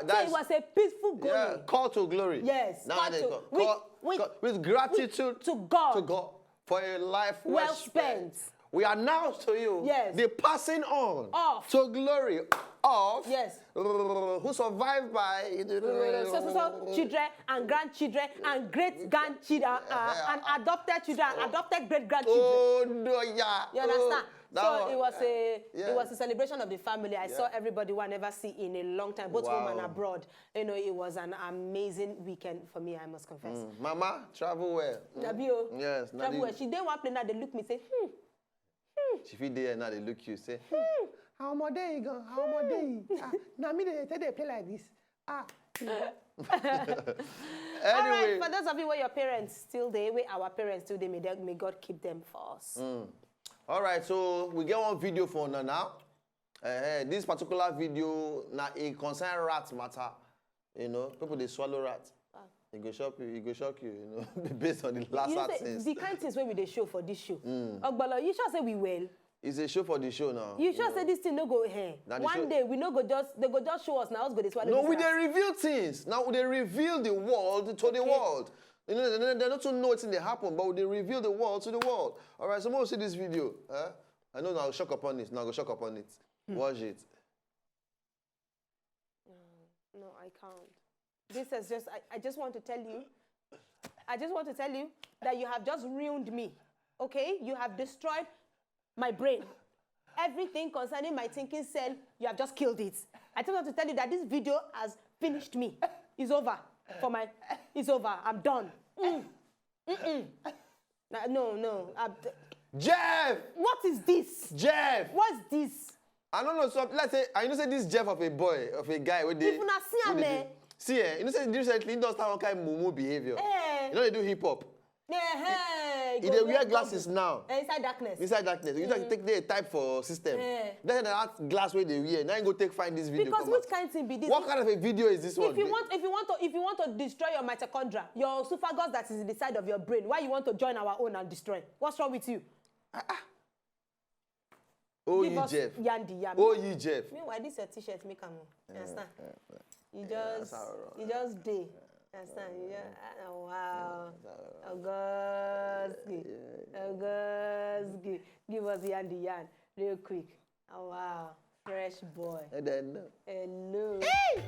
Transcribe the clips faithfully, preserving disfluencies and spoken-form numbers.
So it was a peaceful going. Yeah, call to glory. Yes, now call they to, call, with, call, with, with gratitude with, to God. To God for a life well, well spent. Spent. We announce to you, yes, the passing on of, to glory of, yes, who survived by, so, so, so, children and grandchildren and great grandchildren, uh, uh, and adopted children and adopted great grandchildren. Oh no, yeah. You understand? Oh, so one, it was a, yeah, it was a celebration of the family. I, yeah, saw everybody who I never see in a long time, both, wow, home and abroad. You know, it was an amazing weekend for me, I must confess. Mm. Mama, travel well. Mm. Nabio, yes, travel well. She dey one place now, they look me, say, hmm. Hmm. She fit there now, they look you, say, hmm. Hmm. How much day you go? How much day? Hmm. Ah, now me they tell they play like this. Ah. Anyway. All right, for those of you where your parents still there, where our parents still there, may, they, may God keep them for us. Mm. All right, so we get one video for now. Uh, this particular video na a concern rat matter. You know, people they swallow rat. Ah. It go shock you. It go shock you. You know, based on the last, you know, say, the kind things where we dey show for this show. Mm. Ogbolo, you sure say we well? It's a show for the show now. You sure say this thing no go here? One day we no go just, they go just show us now. Us go dey swallow. No, we dey reveal things. Now we dey reveal the world to the world. You know, they, they don't know what thing they happen, but they reveal the world to the world. All right, so we'll see this video. Eh? I know now, shock upon it. Now go shock upon it. Hmm. Watch it. No, no, I can't. This is just, I, I just want to tell you, I just want to tell you that you have just ruined me. Okay? You have destroyed my brain. Everything concerning my thinking cell, you have just killed it. I just want to tell you that this video has finished me. It's over. For my, it's over. I'm done. Mm. Mm-mm. No, no, no. Jeff! What is this? Jeff! What's this? I don't know. So let's say, I know say this Jeff of a boy, of a guy with the. If una see am, eh? See, eh? You know say recently he does that one kind of mumu behavior. Eh. You know they do hip hop. Eh, eh, he dey wear glasses now. Eh, inside darkness. Inside darkness. You just take the type for system. Eh. Then that glass where they wear. Now you go take find this video. Because which kind thing be this? What kind of a video is this one? If you want, if you want to, if you want to destroy your mitochondria, your esophagus that is in the side of your brain, why you want to join our own and destroy? What's wrong with you? Ah, ah. Oh, give us Jeff. Yandi yam. Oh, ye Jeff. Meanwhile, this your t-shirt make am. You understand? You just, you just dey. You understand? You just, ah, wow. Ogoski. Ogoski. Give us yandi yan real quick. Oh, wow. Fresh boy. And then, hello. Hey!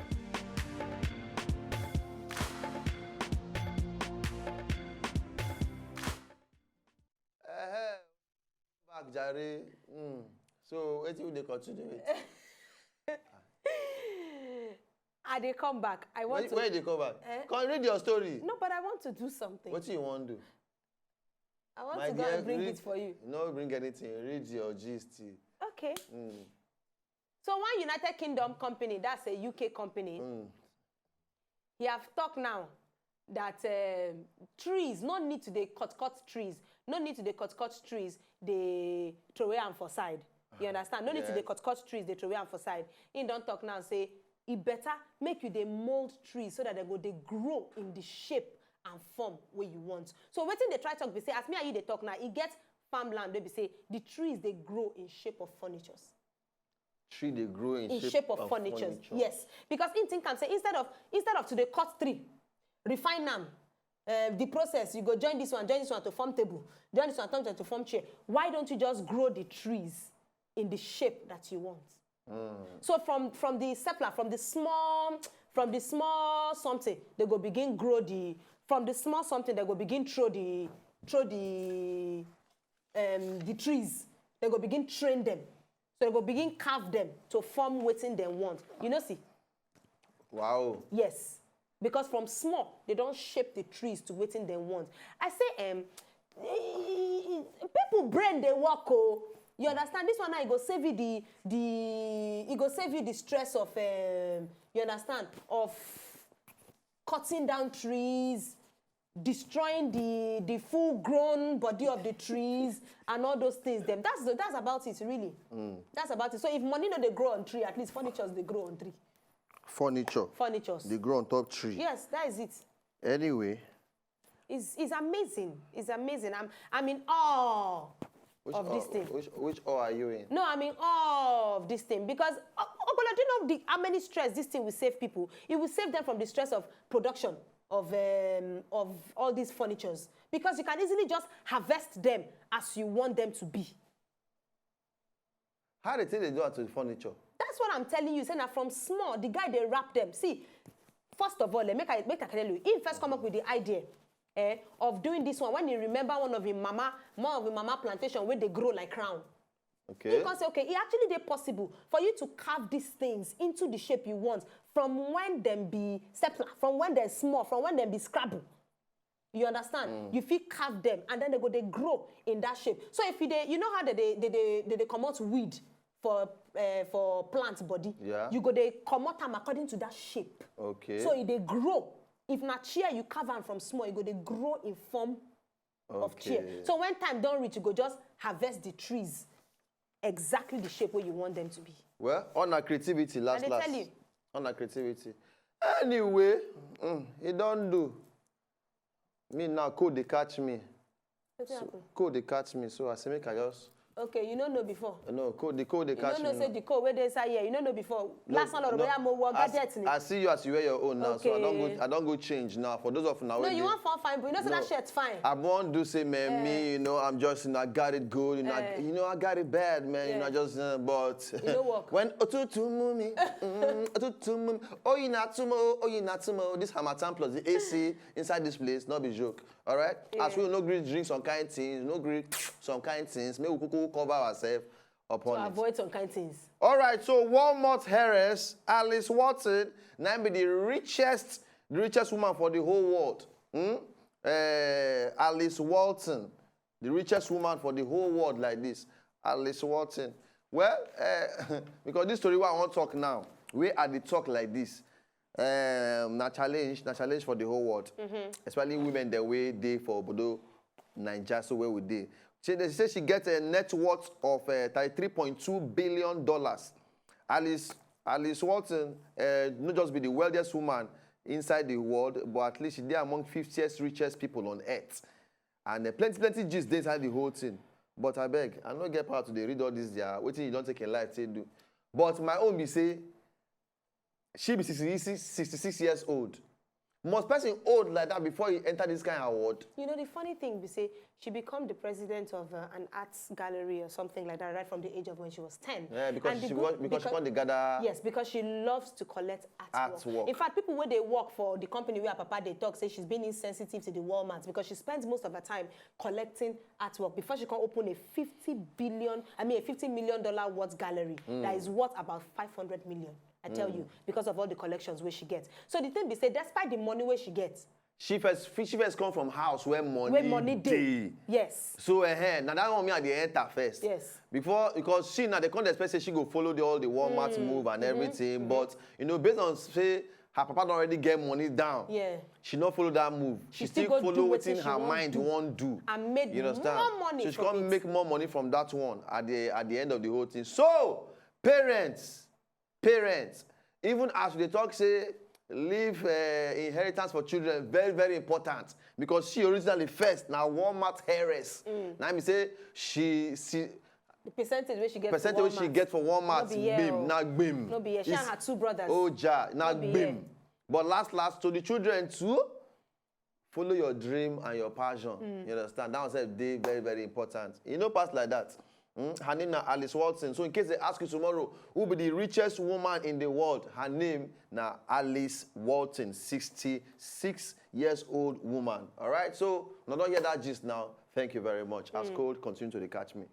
Uh-huh. Back, Jare. Mm. So, what you they continue with? I dey come back. I want to. Where they come back? Eh? Come read your story. No, but I want to do something. What do you want to do? I want to go and bring it for you. No, bring anything. Read your gist. Okay. Mm. So one United Kingdom company, that's a U K company, mm, he have talked now that, um, trees, no need to dey cut cut trees, no need to dey cut cut trees, they throw am for side. You understand? No need to dey cut cut trees, they throw am for side. He don't talk now, say, e better make you dey mold trees so that they go dey grow in the shape and form where you want. So wetin they try talk be say, as me and you dey talk now, e get farmland wey be say the trees dey grow in shape of furnitures. Tree dey grow in shape of furnitures. Yes, because in think am say instead of, instead of to dey cut tree, refine am, uh, the process, you go join this one, join this one to form table, join this one to form chair. Why don't you just grow the trees in the shape that you want? Mm. So from, from the settler, from the small, from the small something, they go begin grow the, from the small something, they go begin throw the, throw the, um, the trees. They go begin train them. So they go begin carve them to form wetin dem want. You know, see? Wow. Yes. Because from small, they don't shape the trees to wetin dem want. I say, um, eh, people brain dey work, oh. You understand? This one now, e go save you the, the, e go save you the stress of, um, you understand, of cutting down trees, destroying the, the full grown body of the trees and all those things. Them. That's the, that's about it, really. Mm. That's about it. So if money no dey grow on tree, at least furnitures dey grow on tree. Furniture. Furnitures. They grow on top tree. Yes, that is it. Anyway. It's, it's amazing. It's amazing. I'm, I'm in awe. Which of this awe- thing. Which, which awe are you in? No, I mean all of this thing because uh, Ogbolo, do you know the, how many stress this thing will save people? It will save them from the stress of production of um, of all these furnitures because you can easily just harvest them as you want them to be. How they take they do it to the furniture? That's what I'm telling you. Say now from small, the guy they wrap them. See, first of all, eh, make I make I tell you. He first come up with the idea eh, of doing this one when he remember one of his mama, one of his mama plantation where they grow like crown. Okay. He can say, okay, it actually dey possible for you to carve these things into the shape you want from when them be stepler, from when they're small, from when them be scrabble. You understand? You fit carve them and then they go they grow in that shape. So if you dey, you know how they they they, they, they, they comot weed for uh, for plant body. Yeah. You go they comot them according to that shape. Okay. So if they grow, if na chair you carve am from small, you go they grow in form of chair. Okay. So when time don't reach, you go just harvest the trees exactly the shape where you want them to be. Well, on our creativity, last I dey last. tell you. On our creativity. Anyway, mm, it don't do. Me now, cold they catch me. Wetin happen? Cold they catch me, so I say make I just. Okay, you no know before. No, cold the cold they You catch no know me. say Now. The cold where they say here, you no know before. No, Last one, no, or more I, gadget ni. I see you as you wear your own now, so I don't Okay. go. I don't go change now. For those of now, No, wey you dey- want fun fine, but you know say that No. shirt fine. I won't do say, man, Eh. me, you know, I'm just, you know, I got it good, you know, I, Eh. you know, I got it bad, man, you know, I Yeah. just, uh, but You know work. When otutu mumi, mm, otutu mumi, oh, you not tomorrow, oh, you not tomorrow, this Harmattan plus the A C inside this place, not be joke, all right? As Yeah. We no gree drink some kind things, no gree some kind things, make we kuku cover ourselves upon To it. Avoid some kind things. All right, so Walmart Harris, Alice Walton, now be the richest, the richest woman for the whole world. Hmm? Eh, Alice Walton, the richest woman for the whole world like this. Alice Walton. Well, eh, because this story wey I wan talk now, wey I dey talk like this, um, na challenge, na challenge for the whole world, especially women the way they for Obodo Naija, so where we dey. She they say she get a net worth of uh, thirty-three point two billion dollars. Alice Alice Walton uh, not just be the wealthiest woman inside the world, but at least she dey among fiftieth richest people on earth. And uh, plenty plenty gist dey inside the whole thing. But I beg, I no get power to dey read all this there. Wetin you don take a life take do. But my own be say she be sixty-six, sixty-six years old. Must person old like that before he enter this kind of award? You know, the funny thing be say she become the president of uh, an arts gallery or something like that right from the age of when she was ten. Yeah, because And the she good- was, because she come dey gather Yes, because she loves to collect artwork. Artwork. In fact, people where they work for the company where her papa they talk say she's been insensitive to the Walmart because she spends most of her time collecting artwork before she can open a fifty billion, I mean a fifty million dollar worth gallery that is worth about five hundred million. I tell you, because of all the collections where she gets. So the thing be say, despite the money where she gets, she first she first come from house where money where money dey, dey. Yes. So eh, now that one me at the enter first. Yes. Before, because she now they can't expect say she go follow the all the Walmart move and everything. But you know, based on say her papa don't already get money down. Yeah. She not follow that move. She, She still still go follow do what wetin in she her wan mind do won't do. And made You understand? more money So she from can't it. Make more money from that one at the at the end of the whole thing. So parents, parents, even as they talk say leave uh, inheritance for children very very important, because she originally first now Walmart heiress. Now me say she she The percentage where she gets percentage wey she get for Walmart No be here gbim o. Na gbim. No be here. She and It's- her two brothers. Oh ja, na No be here. gbim. But last last to the children too, follow your dream and your passion. You understand? That one sef dey very very important. E no pass like that. Hmm? Her name na Alice Walton. So in case they ask you tomorrow who be the richest woman in the world, her name na Alice Walton, sixty-six years old woman. All right. So now don't hear that gist now. Thank you very much. As cold continue to dey catch me.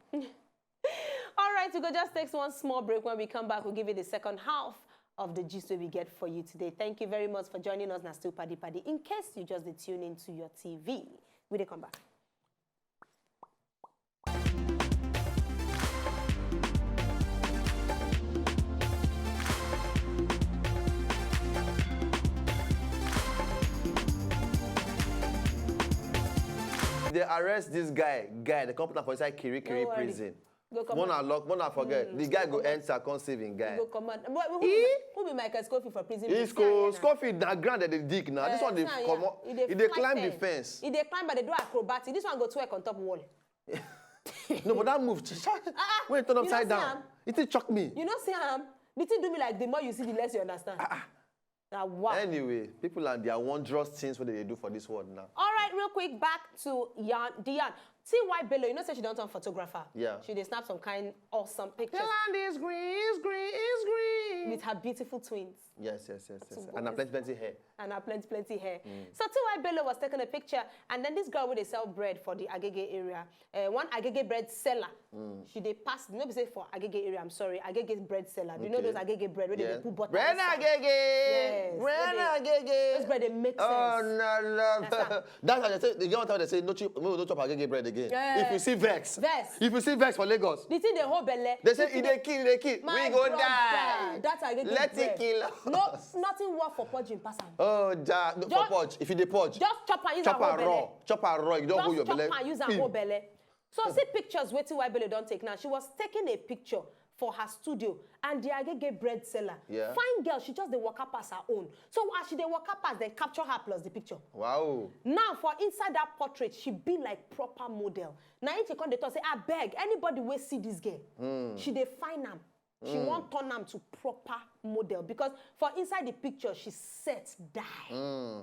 All right, we go just take one small break. When we come back, we'll give you the second half of the gist we get for you today. Thank you very much for joining us. Now, still Paddy Paddy. In case you just dey tune into your T V, we dey come back. They arrest this guy, guy. They come put am for inside Kirikiri No worry. Prison. Go come Mona out. Lock, Mona forget. Mm, The guy go go come out. Enter, come save him guy. Go command. But who, He- who be Michael Scofield for prison? He's See am here now. Scofield na ground that they dig now. This Eh, one they see am here. come up. He dey He dey fly climb the fence. Fence. He dey climb by the door acrobatic. This one go twerk on top wall. No, but that move, when it turn You no upside see down, am? It thing shock me. You no see am? The thing do me like the more you see, the less you understand. Ah, wow. Anyway, people and their wondrous things what they do for this world now. All right, real quick, back to yarn. The yarn. T Y Bello, you know, say she don't turn photographer. Yeah. She dey snap some kind awesome pictures Land is green, is green, is green. with her beautiful twins Yes, yes, yes, yes. Some And I boys. Plenty, plenty hair. and her plenty, plenty hair. So T Y Bello was taking a picture, and then this girl where they sell bread for the Agege area, uh, one Agege bread seller. She dey pass, no be say for Agege area, I'm sorry, Agege bread seller. Do you know Okay. Those Agege bread where Yeah. they put butter Bread inside? Agege. Yes, Bread where they- Agege. Those bread they make Oh sense. no, no. Understand? That's how they say. They get one time they say no chip. We no chop Agege bread again. Yeah. If you see vex, Vex. If you see vex for Lagos, The thing they hold belle. They say The if thing they kill, they kill. My We go brother, die. That Agege Let bread. it kill. No, nothing work for purging pass am. Oh, ja, no, for Just- purge. If you dey purge, Just chop and use chop am hold and raw. belle. Chop and raw. You don't hold your Just belly. Chop and use am Pim. Hold belle. So see pictures where T Y Bello don't take now. She was taking a picture for her studio and the Agege bread seller. Yeah. Fine girl, she just dey waka pass her own. So as she dey waka pass, they capture her plus the picture. Wow. Now for inside that portrait, she be like proper model. Now she come dey talk say, "I beg anybody wey see this girl, she dey find am. She wan turn am to proper model because for inside the picture she set die."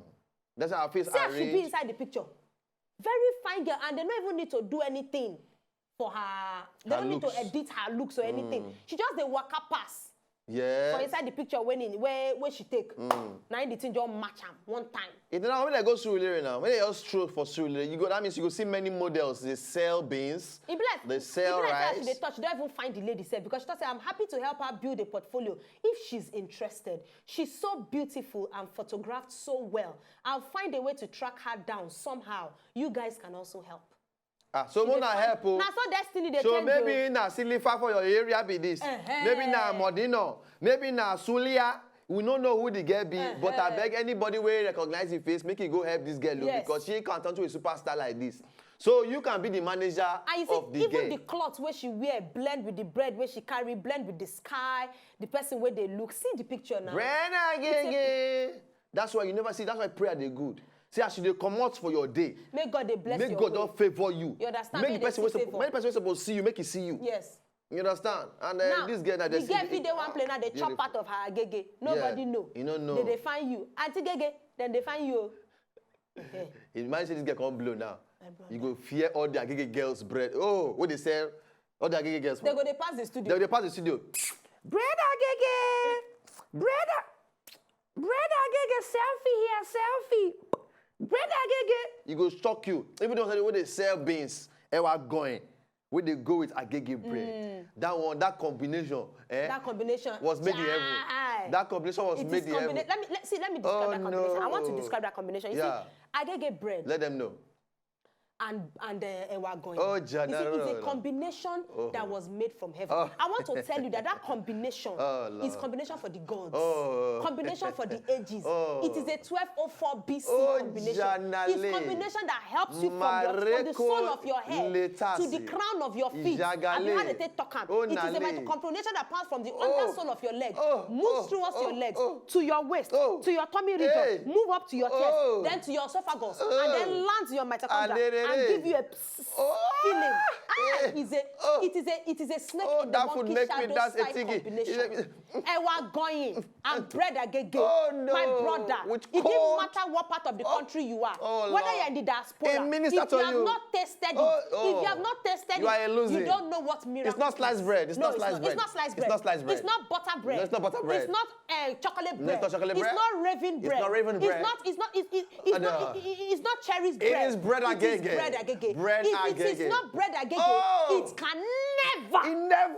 That's how her face See as she be arranged. Inside the picture, very fine girl, and they no even need to do anything for her. They Her don't need to looks. Edit her looks or anything. She just dey waka pass Yeah. for inside the picture when in where where she take. Now the thing just match am one time. It now when I go Surulere now, when I just stroll for Surulere, you go. That means you go see many models. They sell beans. E be like They sell e be like rice. Say she dey touch. She don't even find the lady sef because she talk say, "I'm happy to help her build a portfolio. If she's interested, she's so beautiful and photographed so well. I'll find a way to track her down somehow. You guys can also help." Ah, so Mona help. Oh. Na so destiny dey So change. Maybe na Silifa for your area be this. Uh-huh. Maybe na Modino. Maybe na Sulia. We no know who the girl be, but I Uh-huh. Beg anybody wey recognize the face, make you go help this girl look Yes. Because she can turn to a superstar like this. So you can be the manager And you see, of the even girl. The cloth where she wear blend with the bread where she carry, blend with the sky, the person where they look. See the picture now. Brenna Gege. That's why you never see. That's why prayer dey good. See as you dey comot for your day. May God dey bless Make your God way. Don favour you. You understand? Make May the person they wey see suppo- favour. Make the person wey suppose see you, make he see you. Yes. You understand? And uh, Now, this girl now, they the see girl the- fit dey one place now, they chop Beautiful. Out of her agege. Nobody Yeah, know. You don't know. They dey find you. Auntie Gege, then they find you. Eh, Imagine say this girl come blow now. My brother. You go fear all the Agege girls' bread. Oh, what they sell? All the Agege girls. They go dey pass the studio. They go dey pass the studio. Bread Agege, bread, A- bread Agege, selfie here, selfie. Bread Agege. You go shock you. Even though they sell beans, ewa going, when they go with Agege bread, that one, that combination, eh, That combination was made in Chai. Heaven. That combination was It made is in Heaven. Combina- let me let, see. Let me describe Oh, that combination. I want to no. Describe that combination. You Yeah. See, agege bread Let them know. and and uh, ewa going. Oh, You see, Jada, it's no, a no. Combination Oh. That was made from heaven. Oh. I want to tell you that that combination Oh, is Lord. Combination for the gods. Oh. Combination for the ages. Oh. It is a twelve oh four B C Oh, combination. Janale. It's combination that helps you from, your, from the sole of your head to the Mareko crown of your feet. Ijagale. I mean, how they take talk am. Oh, It is a Nale. Combination that passes from the Oh. Undersole of your leg, Oh, moves oh, towards oh, your leg, oh. To your waist, Oh. To your tummy region, Hey. Move up to your chest, Oh. Then to your esophagus, Oh. And then lands in your mitochondria Alelele. And give you a pss Oh. Feeling. Ah, Eh. Is a Oh. It is a It is a snake Oh, in the that food monkey make me shadow dance style etigi. Combination. Ewa going and bread agege. Oh, no. My brother, With it cold- doesn't matter what part of the Oh. country you are, Oh, whether Lord. You're in the diaspora, It minister if to you have you. Not tasted Oh, it, oh. If you have not tasted You are it, a loser. You don't know what miracle. It's not sliced is. bread. It's No, not it's sliced not, bread. It's not sliced It's bread. not sliced bread. It's not butter bread. It's not butter bread. It's not uh, chocolate No, bread. it's not chocolate bread. It's not raven It's bread. not raven bread. It's not. It's not. It's, it's, it's, not, Ada. It's not cherries It bread. Is bread It is agege. Bread agege. Bread If it is agege. Not bread agege, Oh. It can never. It never.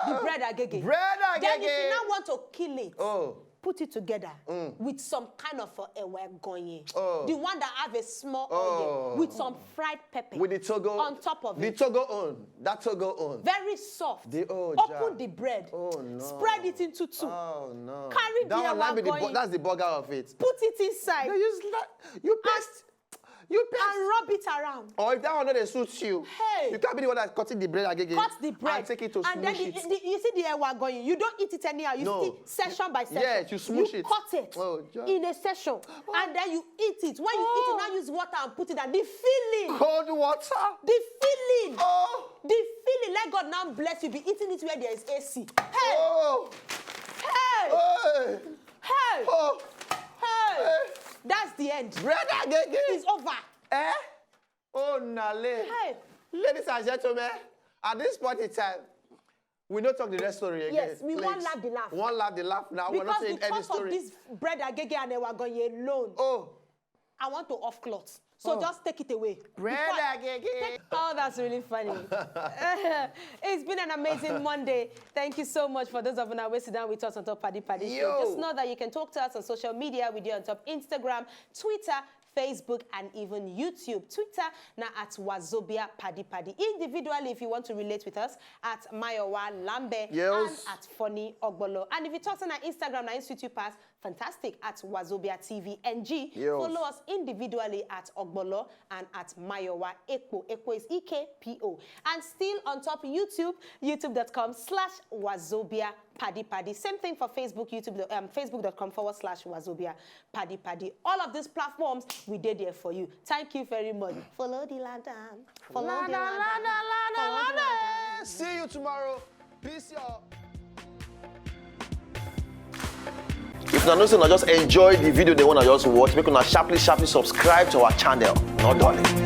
Be bread agege. Bread Then if you agege. Now want to kill it, Oh. Put it together Mm. With some kind of uh, ewa gonye. Oh. The one that have a small Oh. Onion with some fried pepper. With the togo. On top of The it. Togo own. That togo own. Very soft. The oh, Open ja. The bread. Oh no. Spread it into two. Oh no. Carry That the one, that be the ewa bo- gonye. That's the burger of it. Put it inside. They use that. You paste. You pay. And rub it around. Or if that one no dey suit you, Hey. You can be the one that's cutting the bread agege. Cut the bread. And take it to And then smush the, it. The, you see the ewa going. You don't eat it anyhow. You No. Still session by session. Yes, you smush You it. Cut it Oh, joy. In a session, and then you eat it. When you eat it, now use water and put it down. The feeling. Cold water. The feeling. Oh. The feeling. Let God now bless you. Be eating it where there is A C. Hey. Oh. Hey. Hey. Hey. Oh. Hey. Hey. That's the end. Bread agege. It's over. Eh? Oh, nale. Hey. Ladies and gentlemen, at this point in time, we don't talk the rest story again. Yes, we won't Please. Laugh the laugh. One laugh the laugh now. We're not Because saying any because of story. This bread agege and ewa going alone, Oh, I want to off cloth. So Oh. Just take it away. Bread Before- agege. Oh, that's really funny. It's been an amazing Monday. Thank you so much for those of you who sit down with us on top Paddy Paddy Show. Yo. Just know that you can talk to us on social media. We do on top Instagram, Twitter, Facebook, and even YouTube. Twitter now at Wazobia Paddy Paddy. Individually, if you want to relate with us, at Mayowa Lambe Yes. And at Funny Ogbolo. And if you talk on our Instagram, now institute pass, fantastic, at Wazobia T V N G. Yes. Follow us individually at Ogbolo and at Mayowa Ekpo. Ekpo is E K P O. And still on top YouTube, youtube.com slash Wazobia Paddy Paddy. Same thing for Facebook, YouTube, um, facebook.com forward slash Wazobia Paddy Paddy. All of these platforms, we did there for you. Thank you very much. Follow the ladder. Follow the Lada, ladder. lada, lada, Follow the lada. ladder. See you tomorrow. Peace, y'all. If una know say una just enjoy the video, they wanna just watch, make una sharply, sharply subscribe to our channel. No darling.